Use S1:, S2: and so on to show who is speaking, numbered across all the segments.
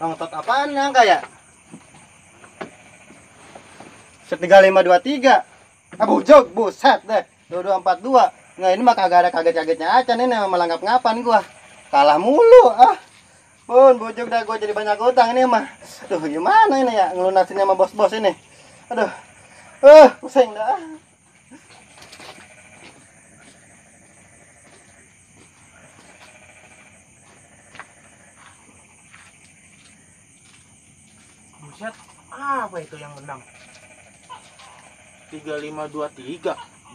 S1: Nongtot apaan angka ya? 3523. Bujog, buset deh. 2242. Nggak, ini mah kagak ada kaget-kagetnya aja nih, malah ngap-ngapan gua. Kalah mulu Pun bujog dah, gua jadi banyak utang ini mah. Aduh, gimana ini ya ngelunasin sama bos-bos ini. Aduh. Pusing dah.
S2: Buset, apa itu yang menang? 3523.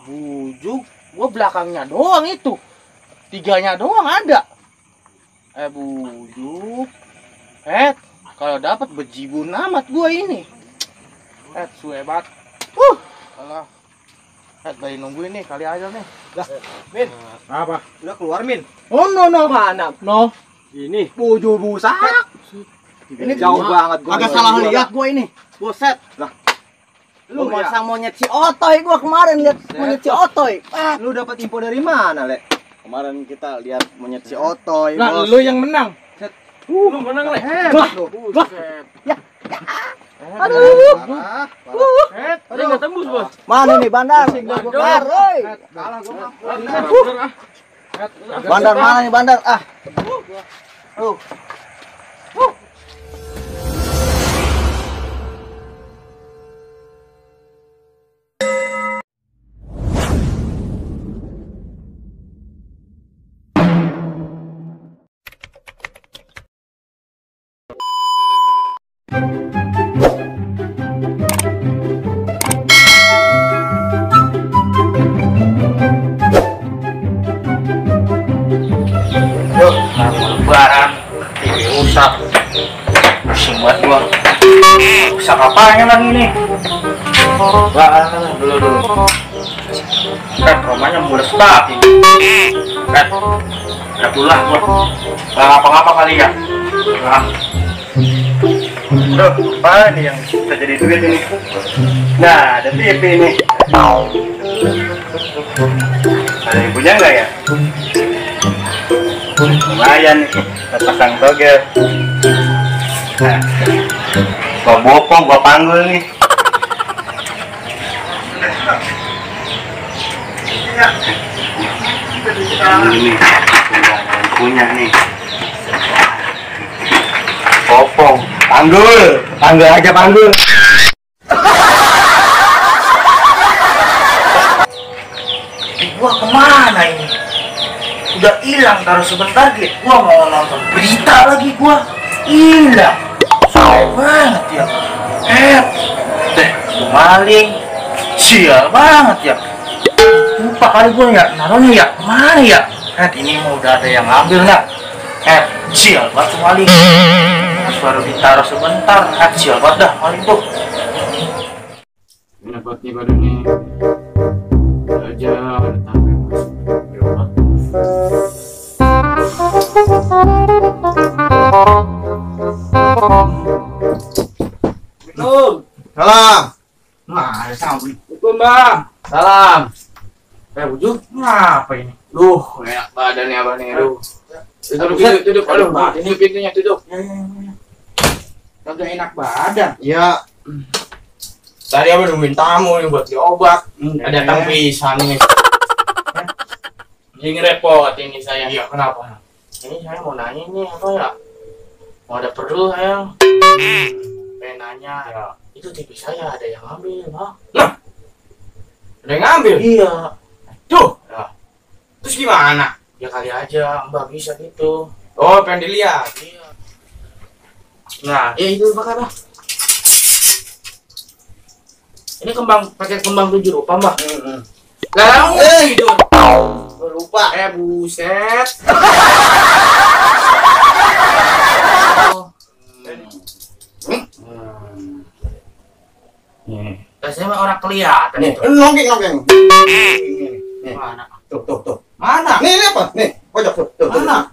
S2: Bujuk, gua belakangnya doang itu. Tiganya doang ada. Bujuk. Kalau dapat bejibun amat gua ini. Suebat. Alah. Dari nungguin nih, kali aja nih.
S1: Lah, Min.
S3: Apa?
S1: Udah keluar, Min.
S2: Oh, no. Mana? No.
S3: Ini
S1: Buju busak. Ini
S3: jauh banget gua.
S1: Agak salah lihat gua ini. Buset.
S3: Lah.
S2: Lu masang monyet si Otoy, gua kemarin lihat monyet si Otoy.
S1: Lu dapat info dari mana, Le? Kemarin kita lihat monyet si Otoy,
S2: Lah,
S1: Bos.
S2: lu yang menang. Lu menang, Le.
S1: Hebat lu.
S2: Aduh.
S1: Parah.
S2: Dia enggak tembus, Bos.
S1: Mana nih Bandar?
S2: Bandar.
S1: Kalah gua.
S2: Bandar mana nih, Bandar? Yuk, lebaran, TV rusak, pusing buat gua. Rusak apanya lagi nih? Dulu. Romanya mulus banget ini. Dulu lah gua. Gak ngapa-ngapa kali ya.
S1: Bro, apa nih yang bisa jadi duit ini? Nah, ada TV ini. Ada yang punya nggak ya? Lumayan nih, kita pasang togel. Nah, gua bopong, gua panggul nih. Ini yang punya nih. Bopong, panggul aja panggul.
S2: Gua kemana ini? Udah hilang, taruh sebentar gitu. Gua mau nonton berita lagi, gua hilang. Sayang banget ya. Maling. Sial banget ya. Lupa kali gua ya naruhnya ya. Mana ya? Ini mau udah ada yang ngambil nggak? Sial banget tuh maling. Baru ditaruh sebentar. Sial banget dah maling tuh.
S3: ini dapat nih baru nih. Aja ada tamu yang masuk di rumah.
S1: Salam.
S2: Nah, ada sawi.
S3: Bang.
S2: Salam. Bujuk, ngapa ini?
S3: Duh, enak badannya abah nih. Aduh. Duduk. Aduh, ini pintunya duduk.
S2: Kagak enak badan.
S1: Ya,
S3: Tadi abah nungguin tamu nih buat diobat. Ada datang pisan nih. Ini repot ini saya. Iya, kenapa?
S2: Ini saya mau nanya nih apa ya? Mau ada perlu saya. Pengen nanya.
S3: Ya.
S2: Itu TV saya ada yang ambil, Pak.
S3: Ada yang ngambil?
S2: Iya.
S3: Tuh.
S2: Ya.
S3: Terus gimana?
S2: Ya kali aja, Mbak bisa gitu.
S3: Oh, pengen dilihat.
S2: Iya.
S3: Nah,
S2: Itu pakai apa? Ini pakai kembang 7 rupa, Mbak.
S3: lah, tidur.
S1: lupa.
S3: Buset.
S2: Biasanya mah orang kelihatan itu.
S1: Nongking.
S2: Mana?
S1: Tuh.
S2: Mana?
S1: Nih, apa? Nih, pojok tuh.
S2: Mana?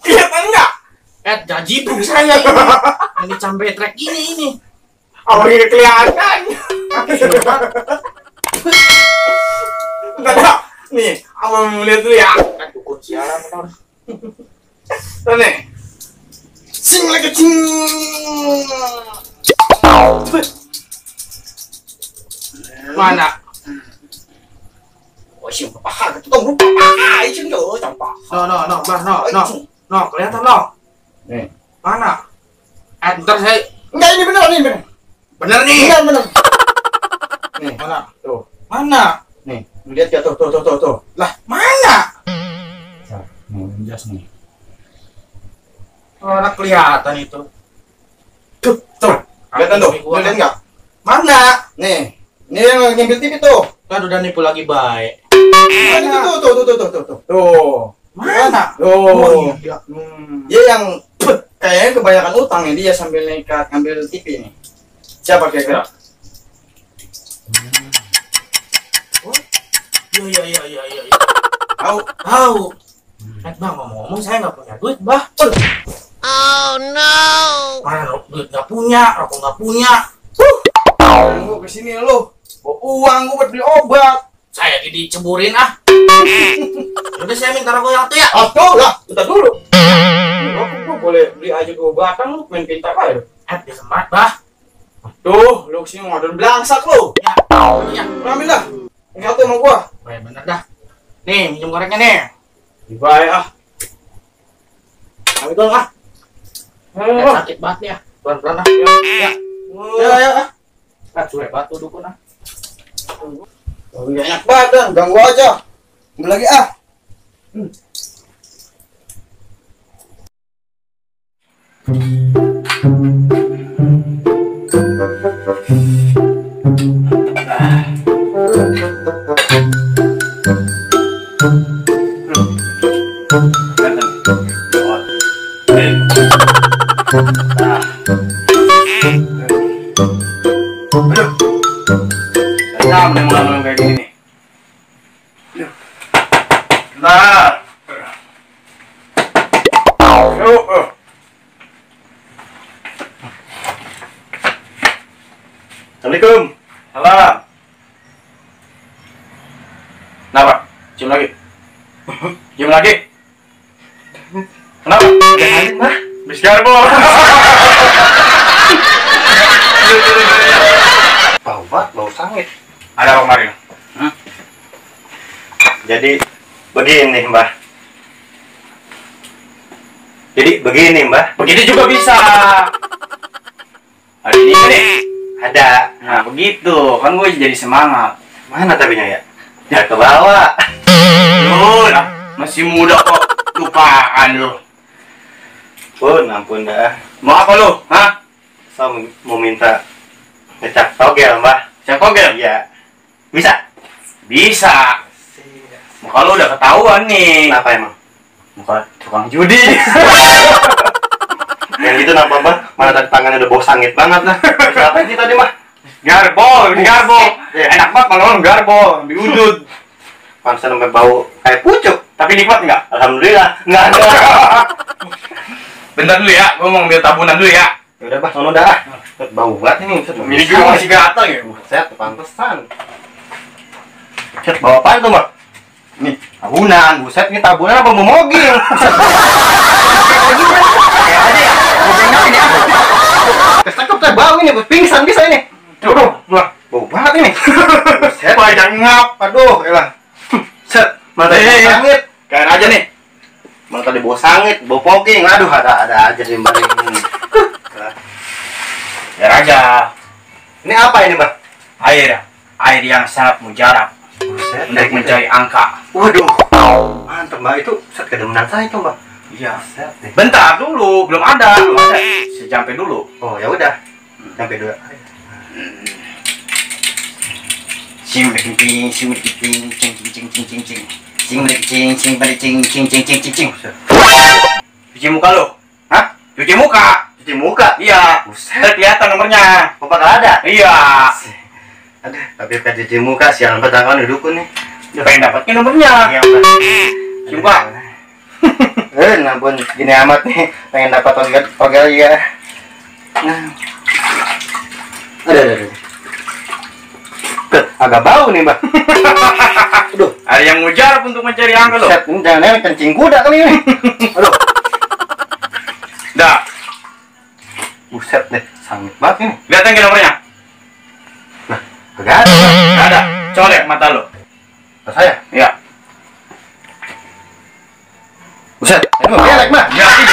S3: Kelihatan enggak?
S2: Jajibung saya ini. Yang dicambetrek ini.
S3: Awal ini kelihatan. Enggak. Nih, awal Abang lihat dulu ya. Dukun sialan benar. Tuh nih. Sing lagi cing. Mana? Oh, sih, apa? Ketemu apa? Itu tuh, campak. No, kelihatan no. Nih, mana? Ntar saya. Enggak, ini bener. Bener nih. Bener. Nih, mana? Tuh, mana? Nih, lihat ya tuh. Lah, mana? Nah, jelas nih. Oh, kelihatan itu. Tuh. Kelihatan tuh. Lihat enggak? Mana? Nih. Ini yang ngambil TV tuh.
S2: Kan udah nipu lagi baik.
S3: Mana? Tuh. Mana?
S2: Oh, iya.
S3: Dia yang kayaknya kebanyakan utang nih, dia sambil nekat ngambil TV nih. Siapa kira-kira?
S2: Iya.
S3: Tahu.
S2: Bang, ngomong saya nggak punya duit, bah.
S4: Oh no.
S2: Mana duit nggak punya, rokok nggak punya.
S3: Lu kesini lu. Bawa uang gua buat beli obat.
S2: Saya diceburin ah. Udah saya minta rokok yang itu ya.
S3: Tuh lah, bentar dulu. Lu boleh beli aja gua obatan, lu main pintar aja.
S2: Dia sempat, bah.
S3: Tuh, lu kesini ngadon belangsak lu.
S2: Iya.
S3: Lu ambil dah. Yang satu sama gua.
S2: Baik, bener dah. Nih, minjem koreknya nih.
S3: Dibayar ah.
S2: Ambil dong ah. Sakit banget ya. Pelan-pelan ah. Ya.
S3: Ya.
S2: Cuek banget tuh dukun ah.
S3: Enak badan, ganggu aja. Ambil lagi ah.
S2: Mulai kayak gini nih. Nah. Assalamualaikum. Salam. Kenapa? Cium lagi. Cium lagi. Kenapa? Jangan mah. Bisgarbo.
S1: Bau sangit.
S2: Ada apa kemarin?
S1: Jadi begini, Mbah.
S2: Begitu juga bisa. Hari ini nih.
S1: Ada.
S2: Nah begitu, kan gue jadi semangat.
S1: Mana tabinya ya? Ya ke bawah.
S2: Lu masih muda kok, lupaan lu.
S1: Ampun dah.
S2: Mau apa lu? Hah?
S1: Saya mau minta ngecap togel, Mbah.
S2: Siap kogel?
S1: Iya.
S2: Bisa? Bisa. Muka lu udah ketahuan nih.
S1: Kenapa emang?
S2: Muka tukang judi.
S1: Yang itu nampak, Mbah? Mana tadi tangannya udah bau sangit banget nah. Siapa sih tadi, Mbah?
S2: Garbo.
S1: Iya.
S2: Enak banget kalau garbo, diudut.
S1: Pantesan sampai bau kayak pucuk.
S2: Tapi nikmat nggak?
S1: Alhamdulillah. Nggak ada.
S2: Bentar dulu ya, gue mau ambil tabunan dulu ya.
S1: Ya udah, Mbah, sono dah. Bau banget ini.
S2: Ini gue masih gatal ya.
S1: Set, pantesan. Set, bawa apaan tuh, Mbak? Nih, tabunan. Buset, ini tabunan apa mau mobil? Kesekep teh bau ini, pingsan bisa ini.
S2: Tuh,
S1: Bau banget ini. Buset,
S2: banyak ngap.
S1: aduh, elah. Set, mata
S2: Iya.
S1: sangit.
S2: Kayak aja nih.
S1: Mana tadi bau sangit, bau poging. Aduh, ada aja di Mbak ini.
S2: Ya aja.
S1: Ini apa ini, Mbak?
S2: Air yang sangat mujarab
S1: Buset,
S2: untuk mencari angka.
S1: Waduh, mantep, Mbak. Itu set kedemenan saya itu, Mbak.
S2: Iya.
S1: Set deh.
S2: Bentar dulu, belum ada. Sejampe dulu.
S1: Oh, ya udah. Sampai dulu.
S2: Sing cing cing cing cing cing cing cing cing. Sing cing cing cing. Cuci muka lo.
S1: Hah?
S2: Cuci muka.
S1: Cuci muka?
S2: Iya.
S1: Buset.
S2: Kelihatan nomornya.
S1: Kok bakal ada?
S2: Iya.
S1: Ada. Tapi kan cuci muka, sialan pedangan dudukun nih.
S2: Pengen dapetin nomornya.
S1: Iya, Mbak.
S2: Coba.
S1: Ampun, gini amat nih. Pengen dapat togel ya. Nah. Ada. Agak bau nih, Mbak. Aduh,
S2: Ada yang mujarab untuk mencari angka lo.
S1: set, ini jangan kencing kuda kali ini. Aduh,
S2: Dah,
S1: buset deh, sangit banget ini.
S2: lihat yang nomornya.
S1: Agak ada.
S2: Nggak ada. Colek mata lo.
S1: Ke saya.
S2: Ya.
S1: Buset, ini mah belek, Mbak.
S2: Ya, belek.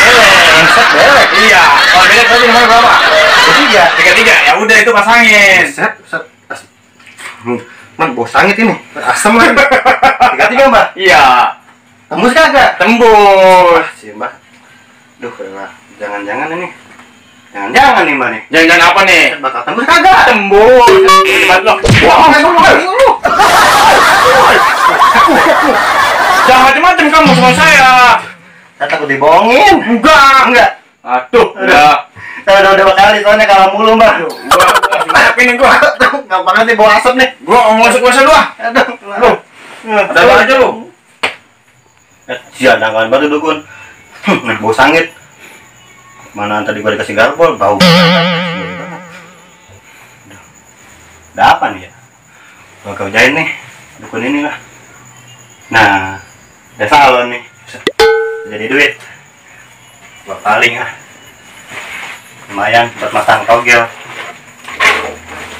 S1: Buset, belek.
S2: Iya. Kalau belek tadi nomor berapa?
S1: Ketiga.
S2: Tiga. Ya udah itu pasangin.
S1: Buset, buset. Man, bau sangit ini. Asam lagi. Tiga, Mbak.
S2: Iya.
S1: Tembus kagak?
S2: Tembus.
S1: Sih, Mbak. Duh, lah. Jangan-jangan ini. Jangan-jangan nih, Mbak nih.
S2: Jangan-jangan apa nih?
S1: Bakal tembus kagak?
S2: Tembus. Cepat lo. Jangan macam-macam kamu sama saya.
S1: Saya takut dibohongin.
S2: Enggak. Aduh, udah.
S1: Saya udah berapa kali soalnya kalah mulu, Mbak.
S2: Gua banyak ini gua.
S1: Gampang nanti bawa asap nih.
S2: Gua mau masuk puasa lu ah.
S1: Aduh.
S2: Lu. Ada apa aja lu?
S1: Sial, jangan batu dukun. Nah, bau sangit. Mana tadi gua dikasih garpol, bau. Udah apa nih ya? Gua kerjain nih, dukun ini lah. Nah, ada salon nih. Jadi duit. Gua paling ah. Lumayan buat masang togel.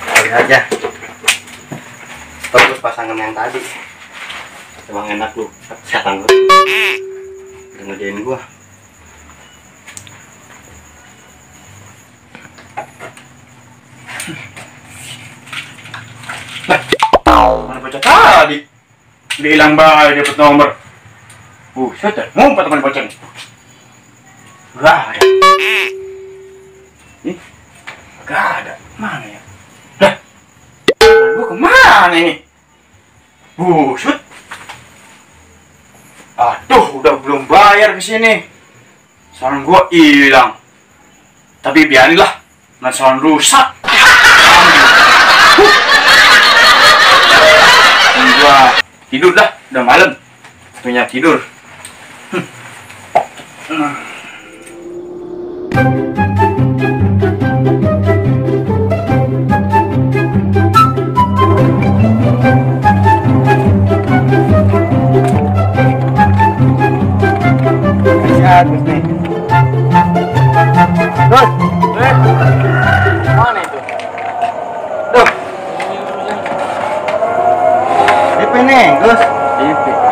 S1: Kali aja. Terus pasangan yang tadi. Emang enak lu, kesehatan lu. Udah ngerjain gua.
S2: Mana baca tadi? Dia hilang banget, dia dapat nomor. Buset ya, ngumpet teman baca nih. Gak ada. Ih, gak ada. Mana ya? Lah, gua kemana ini? Buset. Aduh, udah belum bayar ke sini. Salon gua hilang. Tapi biarinlah, nah salon rusak. Gua tidur dah, udah malam. Punya tidur.
S1: Bagus nih. Gus,
S2: Mana itu?
S1: duh. Tip ini, Gus.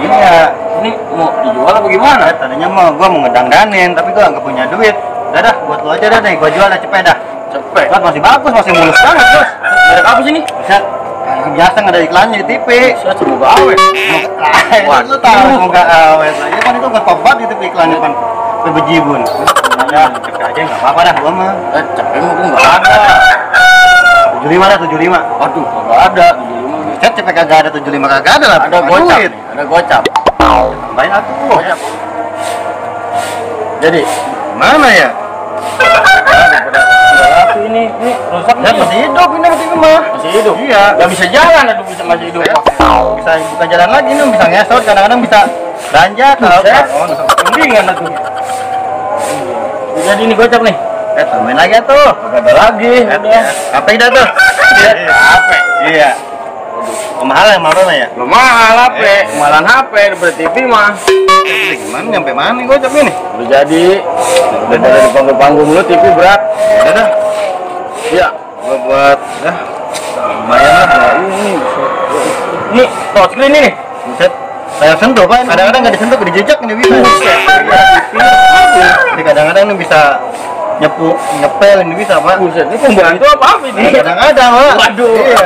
S1: Iya.
S2: Ini mau dijual apa gimana?
S1: Tadinya gua mau ngedang-danin, tapi gua nggak punya duit. Udah dah, buat lu aja dah nih, gua jual dah cepet dah.
S2: Cepet.
S1: Buat masih bagus, masih mulus banget, Gus.
S2: Ada apa sini?
S1: Buset. Kayak biasa nggak ada iklannya di TV.
S2: Saya semoga awet.
S1: Lu tahu semoga awet lah. Ya kan itu nggak tobat di TV iklannya kan. Bejibun. Ya, cepet aja nggak apa-apa dah gua mah.
S2: Cepet mah gua nggak ada.
S1: 75 dah, 75.
S2: Waduh, nggak ada.
S1: Cet cepet kagak ada 75 kagak ada lah.
S2: Ada
S1: Pakai
S2: gocap.
S1: duit.
S2: Ada gocap.
S1: Tambahin aku.
S2: Gocap. Jadi,
S1: Mana ya?
S2: daripada ini rusak
S1: Ya masih hidup ini mah.
S2: masih hidup.
S1: Iya.
S2: Gak bisa jalan, aduh bisa masih hidup.
S1: Bisa buka jalan lagi nih, bisa ngesot, kadang-kadang bisa belanja kalau
S2: Mendingan atuh. Jadi ini gocap nih.
S1: tambahin lagi tuh.
S2: Gak ada lagi. Udah.
S1: Apa dah tuh?
S2: HP.
S1: Iya. Oh, mahal ya, mahal ya?
S2: Belum mahal HP, malah HP daripada TV mah.
S1: Gimana nyampe mana nih gocap ini?
S2: Udah jadi. Daripada di panggung-panggung lu TV berat.
S1: Udah dah.
S2: Iya.
S1: Gua buat dah. Lumayan lah.
S2: Ini touchscreen ini.
S1: Buset. Saya sentuh Pak, kadang-kadang nggak disentuh, dijejak ini bisa. Jadi kadang-kadang ini bisa ngepel ini bisa Pak.
S2: Buset, ini pembantu apa ini?
S1: Kadang-kadang Pak.
S2: Waduh.
S1: Iya.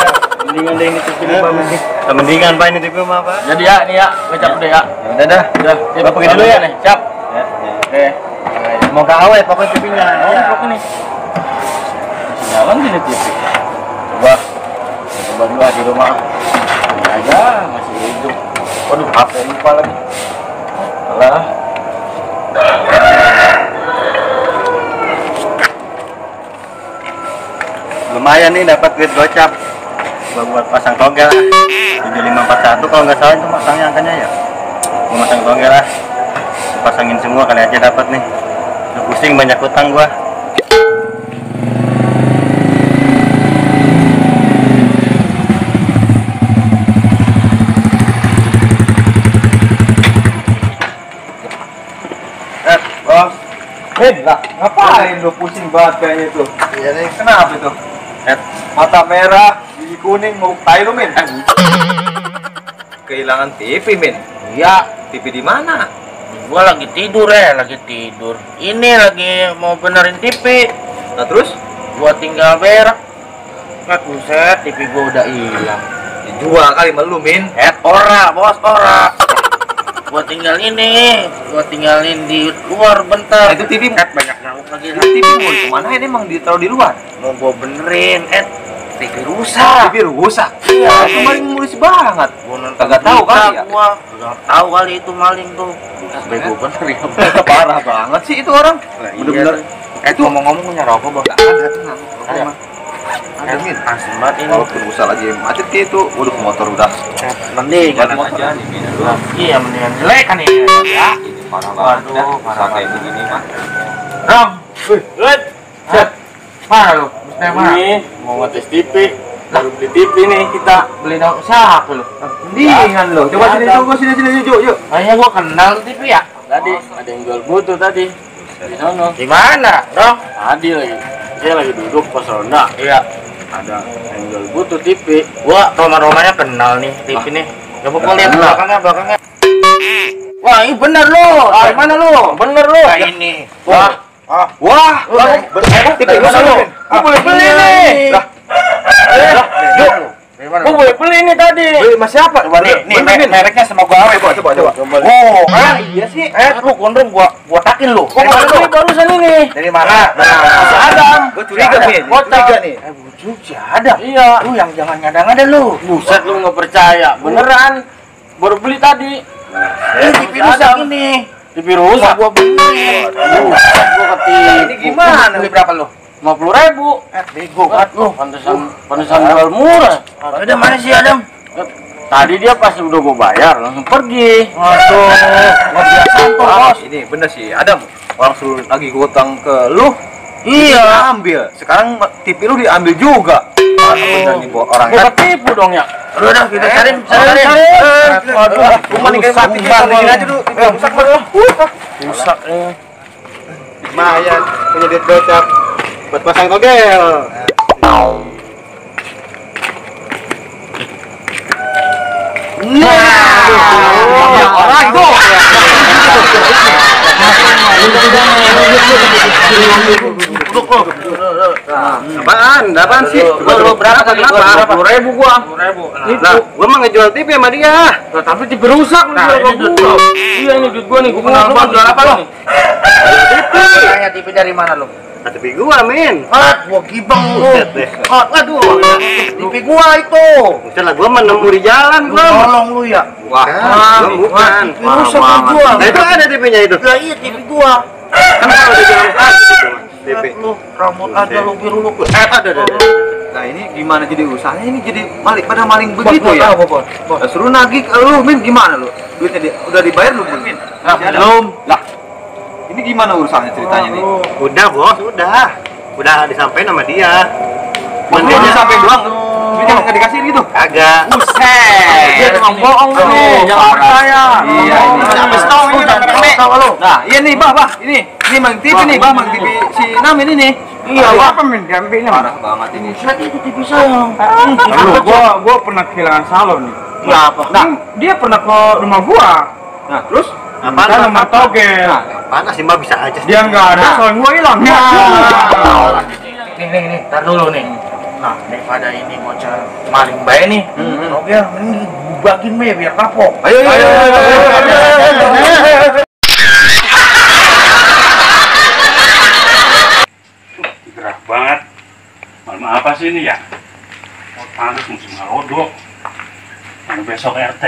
S2: Mendingan deh ini TV bagus nih.
S1: Mendingan Pak ini TV mah Pak.
S2: Jadi ya, nih ya, gocap deh ya.
S1: Ya udah dah.
S2: Udah,
S1: Gua pergi dulu ya.
S2: nih. Siap.
S1: Ya.
S2: Oke.
S1: Semoga awet pokoknya TV-nya.
S2: Oh,
S1: Ya.
S2: ini. Jalan gini TV. Coba dulu di rumah. Ini aja masih hidup. Waduh, HP lupa lagi. Alah.
S1: Lumayan nih dapat duit gocap. Gua buat pasang togel lah. 7541 kalau nggak salah itu pasangnya angkanya ya. Gua pasang togel lah. Gua pasangin semua kali aja dapat nih. Udah pusing banyak utang gua.
S3: Min, lah, ngapain lu pusing banget kayaknya tuh?
S1: Iya nih.
S3: Kenapa itu? Mata merah, gigi kuning, mau tai lu, Min? Kehilangan TV, Min.
S2: Iya,
S3: TV di mana?
S2: gua lagi tidur lagi tidur. Ini lagi mau benerin TV.
S3: Nah, terus?
S2: Gua tinggal berak. Buset, TV gua udah hilang.
S3: Dijual kali sama lu, Min.
S2: Ora, bos, ora. Gua tinggal ini, gua tinggalin di luar bentar.
S3: Itu TV
S2: banyak nyamuk lagi.
S3: TV mau kemana ini emang ditaruh di luar?
S2: Mau gua benerin, TV rusak.
S3: TV rusak.
S2: Iya,
S3: Kemarin mulus banget.
S2: Gua nonton
S3: Kagak tahu
S2: berita,
S3: kali ya?
S2: Gua nggak tahu kali itu maling tuh. Bego bener ya.
S3: Parah banget sih itu orang. Bener-bener.
S2: Itu ngomong-ngomong punya rokok, Bang.
S3: Nggak ada tuh nggak
S2: Ada.
S3: Ada, Min.
S2: Asem banget ini.
S3: Kalau berusaha lagi macet kayak itu, waduh motor udah
S2: Mending
S3: jalan
S2: motor.
S3: aja nih, Min. Lu
S2: Iya, mendingan jelek kan ini. Ya.
S3: ini parah banget.
S2: Waduh, parah
S3: Kayak
S2: banget.
S3: begini mah.
S2: Rom. Set. Mana lu? Mesti mana?
S5: Ini mau ngetes TV, baru beli TV nih kita.
S2: Beli dong siapa lu?
S3: Mendingan lo. Coba sini
S2: Ada.
S3: tunggu sini yuk.
S2: Kayaknya gua kenal TV ya.
S5: Tadi ada yang jual butuh tadi di sana.
S2: Di mana, Rom?
S5: Tadi lagi, saya lagi duduk pos ronda.
S2: Iya.
S5: Ada yang jual butuh TV.
S2: Gua rumah-rumahnya kenal nih TV nih. Coba gua lihat belakangnya. Wah, ini bener lu. Dari mana lu? Bener lu. Nah, ini.
S3: Wah, TV rusak lu.
S2: Gua boleh beli nih.
S3: Lah,
S2: Gua boleh beli nih tadi.
S3: beli mas siapa?
S2: Coba nih, mereknya sama gua awe.
S3: Coba.
S2: Oh, kan?
S3: Iya sih.
S2: Lu gondrong gua takin lu.
S3: Dari mana lu?
S2: Barusan ini. Dari mana? Si Adam.
S3: Gua curiga, Min.
S2: Kocak.
S3: nih.
S2: Bujuk si Adam.
S5: Iya.
S2: Lu yang jangan ngada-ngada lu.
S5: Buset lu nggak percaya, beneran. Baru beli tadi.
S2: Ini TV rusak ini.
S5: TV rusak.
S2: Gua beli.
S5: Buset gua ketik.
S3: Ini gimana?
S2: Beli berapa lu?
S5: 50.000.
S2: Bego banget lu.
S5: Pantesan jual murah.
S2: Ada mana sih Adam?
S5: Tadi dia pas udah gua bayar langsung pergi.
S2: Aduh, luar biasa tuh, bos.
S3: Ini bener sih, Adam. Orang suruh lagi hutang ke lu.
S2: Iya.
S3: Ambil. Sekarang TV lu diambil juga. Bener nih orang
S5: Gua ketipu dong ya.
S2: Udah kita cari.
S3: Aduh, cuma nih kayak mati kita bikin aja dulu. Rusak banget.
S5: Rusak
S1: Lumayan punya duit gocap buat pasang togel.
S3: Ya, orang itu. Apaan sih?
S2: Lu berapa tadi?
S3: Kenapa?
S5: 10.000 gua.
S2: 10.000.
S3: Lah, gua mah ngejual TV sama dia.
S5: Nah, tapi TV rusak lu
S2: Nah,
S5: jual
S2: ini
S5: ke
S2: duit
S5: gua.
S2: lu.
S5: Iya ini duit gua nih, gua
S2: Lu
S5: kenal banget.
S2: jual apa lu?
S3: TV.
S2: Tanya TV dari mana lu?
S3: TV gua, Min.
S2: Gua gibeng lu.
S3: Buset deh.
S2: Waduh, TV gua itu.
S3: Buset lah, gua mah nemu di jalan
S2: Lu
S3: gua.
S2: tolong lu ya.
S3: Wah, gua bukan.
S2: TV rusak lu jual.
S3: Nah, itu ada TV-nya itu.
S2: Lah iya TV gua.
S3: Kan kalau di jalan kaki itu, Mas, TV.
S2: Lu rambut aja lu biru lu.
S3: Ada. Nah, ini gimana jadi usahanya ini jadi pada maling begitu ya? Nah, suruh nagih ke lu, Min, gimana lu? Duitnya udah dibayar lu, Min?
S5: Belum.
S3: Lah, ini gimana urusannya ceritanya nih?
S1: Udah bos, udah disampaikan sama dia.
S3: Dia aja sampai doang. Duitnya nggak dikasih gitu?
S1: Kagak.
S3: Buset.
S5: Dia tukang bohong lu nih, jangan percaya.
S3: Iya, ini.
S2: Sampai setahun ini rame-rame.
S3: Nah, iya nih, Bah. Ini Mang TV nih, Bah, Mang TV si Nam ini nih.
S5: Iya, apa Min diambilnya?
S3: Parah banget ini.
S2: Buset itu TV saya.
S5: Aduh, gua pernah kehilangan salon nih.
S2: Ya apa?
S5: Nah, dia pernah ke rumah gua.
S3: Nah, terus
S5: Kita nomor togel.
S1: Apaan sih mbak bisa aja.
S5: Dia nggak ada, salon gua hilang.
S2: Nih, tar dulu nih. Nah, daripada ini bocah maling bae nih. Oke, mending dibubakin be biar kapok.
S3: Ayo.
S6: Gerah banget. Malam apa sih ini ya? Oh, panas musim ngalodok. Yang besok RT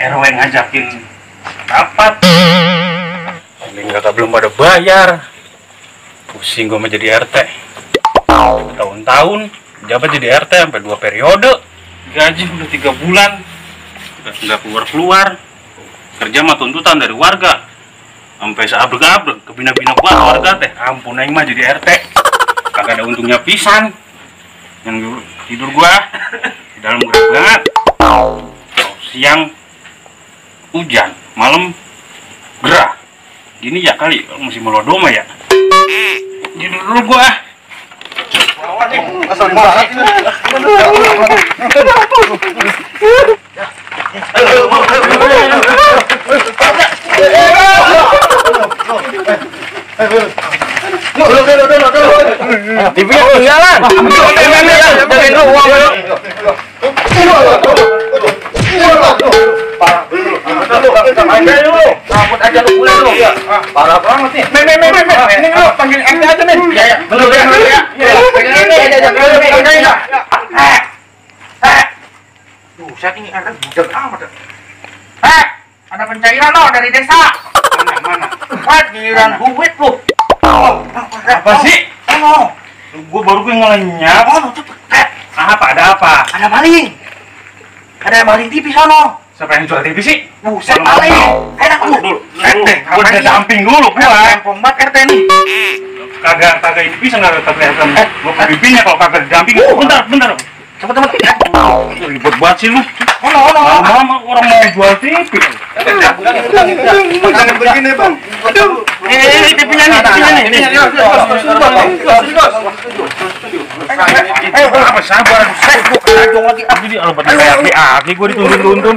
S6: RW ngajakin rapat. Ini nggak belum pada bayar. Pusing gue mau jadi RT. Tahun-tahun jabat jadi RT sampai 2 periode. Gaji udah 3 bulan. Udah nggak keluar-keluar. Kerja mah tuntutan dari warga. Sampai seabrek-abrek kebina-bina buat warga teh. Ampun aing mah jadi RT. Kagak ada untungnya pisan. Yang tidur gua di dalam gerah banget. Siang hujan, malam gerah. Gini ya kali musim melodoma ya. Judul dulu gua.
S1: Asal banget ini.
S5: TV-nya ketinggalan. Jagain lu uang lu. Rambut aja lu kulit lu. Parah banget nih. Ini lu panggil RT aja nih. Ya ya. Belum ya. Buset ini RT budak amat. Ada pencairan lo dari desa.
S6: Mana?
S5: Giliran duit lu.
S6: Apa sih? Gua baru ngelenyap. Apa? Ada apa?
S5: Ada maling. Ada maling TV sono.
S6: Siapa yang jual TV sih?
S5: Buset maling. Enak lu.
S6: Dulu. Gua udah damping dulu gua.
S5: Tempong banget RT nih.
S6: Kagak ini bisa nggak kelihatan. Gua pipinya kalau kagak didamping. Bentar.
S5: Cepet.
S6: Ribet banget sih lu. Lama-lama orang mau jual TV.
S1: Jangan begini, Bang. Aduh.
S5: Ini TV-nya nih.
S6: Apa sabar? Kacau lagi. Jadi albat aki gua dituntun.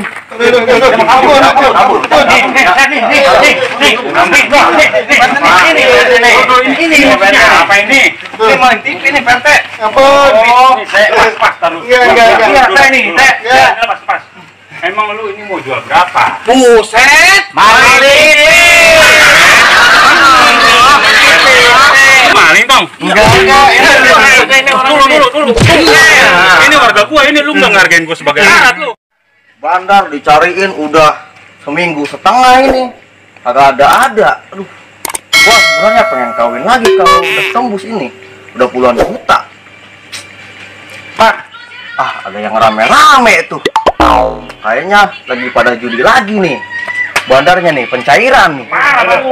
S6: Ini apa ini?
S5: Ini maling TV nih, Pak RT.
S1: Ampun.
S6: Pas taruh. Pas. Emang lu ini mau jual berapa?
S5: Buset, maling.
S6: Maling dong?
S5: Enggak. Dulu.
S6: Ini warga gua, ini lu nggak ngargain gua sebagai alat lu.
S5: Bandar dicariin udah seminggu setengah ini. Kagak ada. Aduh. Gua sebenarnya pengen kawin lagi kalau udah tembus ini. Udah puluhan juta. Pak, ada yang rame-rame tuh. Kayaknya lagi pada judi lagi nih. Bandarnya nih, pencairan nih.
S6: Marah lu.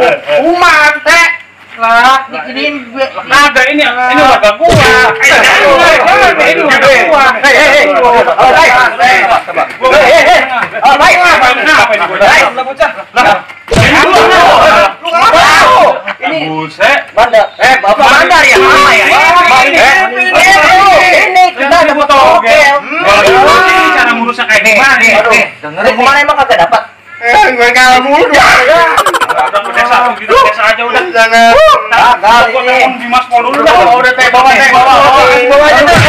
S5: Umat, lah, ini
S6: Ada ini warga gua. Ini warga gua. Buset.
S5: Bandar, Bapak Bandar ya? Mama ya? Ini kita ada foto.
S6: Ini cara ngurusnya kayak gimana nih?
S5: Dengerin kemana emang kagak dapat?
S1: Gue kalah mulu.
S6: Udah ke desa aja udah.
S1: Jangan.
S6: Gua telepon Dimas Pol dulu dah.
S5: Udah bawa aja dah.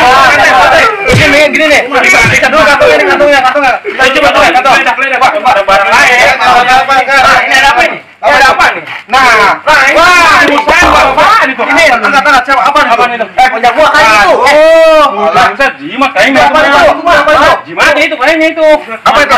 S5: Gini nih. Bisa dulu kantongnya.
S6: Coba barang lain.
S5: Ini ada apa nih? Ada apa nih? Nah, wah, ini apaan itu? Ini angkat siapa? Apa nih? Punya gua kan itu.
S6: Bangsat jimat kayaknya.
S5: Apa itu?
S6: Jimat itu kayaknya itu.
S5: Apa itu?